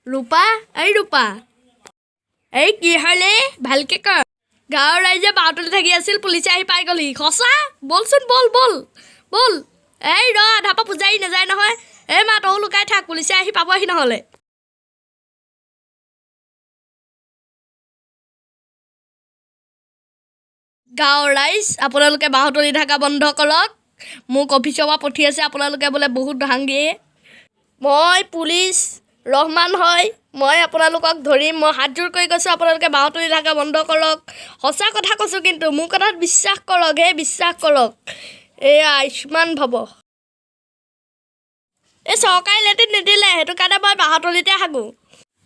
ৰূপা, এই ৰূপা, এই কি হ'লে ভালকে ক। গাঁৱৰ ৰাইজে বাওঁতলি থাকি আছিল, পুলিচে আহি পাই গ'লহি। সঁচা? ব'লচোন, ব'ল ব'ল ব'ল। এই ৰ, আধা পৰা পূজাৰী নাযায় নহয়। এই মা, তয়ো লুকাই থাক, পুলিচে আহি পাবহি নহ'লে। গাঁৱৰ ৰাইজ, আপোনালোকে বাঁহতলি থকা বন্ধ কৰক। মোক অফিচৰ পৰা পঠিয়াইছে, আপোনালোকে বোলে বহুত হাংগিয়ে। মই পুলিচ ৰহমান হয়, মই আপোনালোকক ধৰিম। মই হাতযোৰ কৰি কৈছোঁ, আপোনালোকে বাঁহতলি থকা বন্ধ কৰক। সঁচা কথা কৈছোঁ কিন্তু, মোৰ কথাত বিশ্বাস কৰক হে, বিশ্বাস কৰক। এয়া আয়ুষ্মান ভৱ। এই চৰকাৰী লেট্ৰিন নিদিলে, সেইটো কাৰণে মই বাঁহতলিতে হাগোঁ।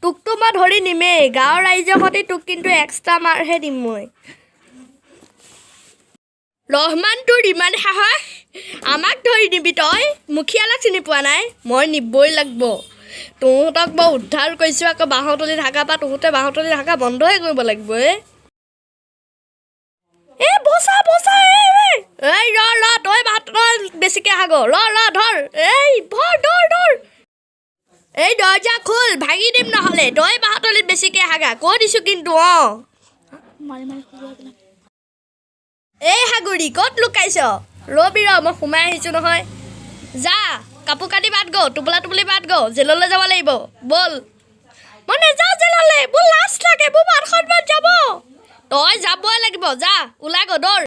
তোকতো মই ধৰি নিমেই, গাঁৱৰ ৰাইজৰ সৈতে তোক কিন্তু এক্সট্ৰা মাৰহে দিম মই। ৰহমান, তোৰ ইমান সাহস, আমাক ধৰি নিবি? তই মুখিয়ালক চিনি পোৱা নাই? মই নিবই লাগিব তহঁতক। মই উদ্ধাৰ কৰিছোঁ আকৌ বাঁহতলি ঢাকা পৰা। তহঁতে বাঁহতলি ঢাকা বন্ধই কৰিব লাগিব। এই এ বচা বচা, এই এই ৰ ৰ, তই বাঁহত বেছিকৈ হাগ। ৰ ৰ, ধৰ, এই ধৰ ধৰ ধৰ। এই দৰ্জা খোল, ভাঙি দিম নহ'লে। তই বাঁহতলিত বেছিকৈ হাগা, কৈ দিছোঁ কিন্তু। অঁ। মাৰি মাৰি খজুৱাই পেলাম। এই হাগুৰি, ক'ত লুকাইছ? ৰবি ৰ, মই সোমাই আহিছোঁ নহয়। যা, কাপোৰ কানি বাদ গ, টোপোলা টোপলি বাদ গ, জেললৈ যাব লাগিব। ব'ল। মই নেযাওঁ জেললৈ, মোৰ লাজ লাগে, মোৰ মান সন্মান যাব। তই যাবই লাগিব, যা, ওলাই গ, দৌৰ।